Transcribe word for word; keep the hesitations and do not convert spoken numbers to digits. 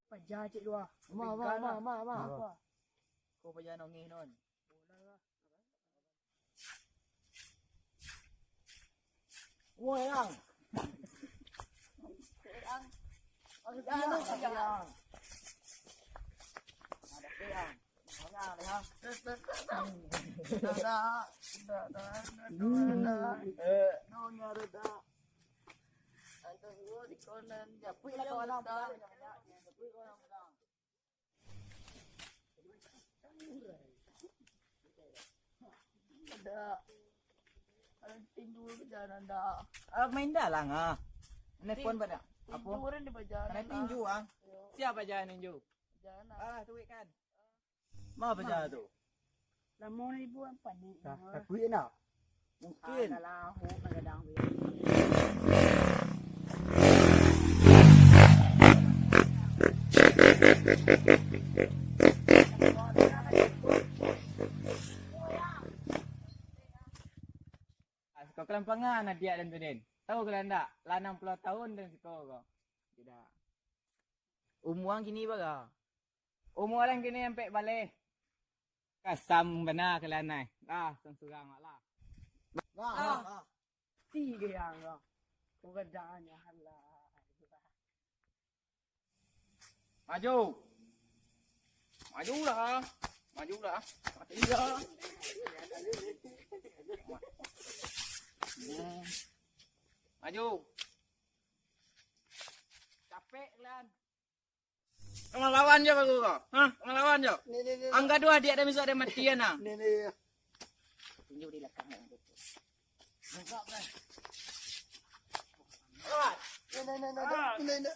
Paja cek dua. Ma, ma, ma, ma, ma. Apa? Ko paja nongih non. Woi, Ang. Ang. Ang. Ang. Ada Ang. Mana dia? Tidak ada, tidak ada, tidak ada. Eh, nyonya reda. Anto gua di konan. Ya, pui lah kawan ang pulang. Pui kawan ang pulang. Ada. Ada tidur ke jalan dah. Ah, main dalang ah. Nelpon pada. Apa? Tiduran di bajalan. Kena tinju ah. Siapa jalan ninju? Jalan ah. Ah, tuik kan. Ma paja tu? Lamo ni buan panik. Takuik nak? Mungkin. Alah, ho, kadang-kadang. Siko kalampangan adiak den tu, den. Tahu kalian ndak? Lah anam puluah tahun den siko ko. Tidak. Umua ang kini bara? Umua urang kini ampek baleh. Kasam bana kalian ai. Lah, surang-surang awak lah. Lah, lah. Tiga yang lah. Kau kadang hanya halah. Maju. Majulah. Majulah. Mati lah. Hmm. Maju. Capek kalian. Ngalawan jo baru ko. Hah? Ngalawan jo. Ni, ni, ni, ni. Ang gaduah diak dan misuak dan mati ya nah. Ni, ni, ni. Tinju di belakang. Ni, ni, ni, ni. Ni, ni.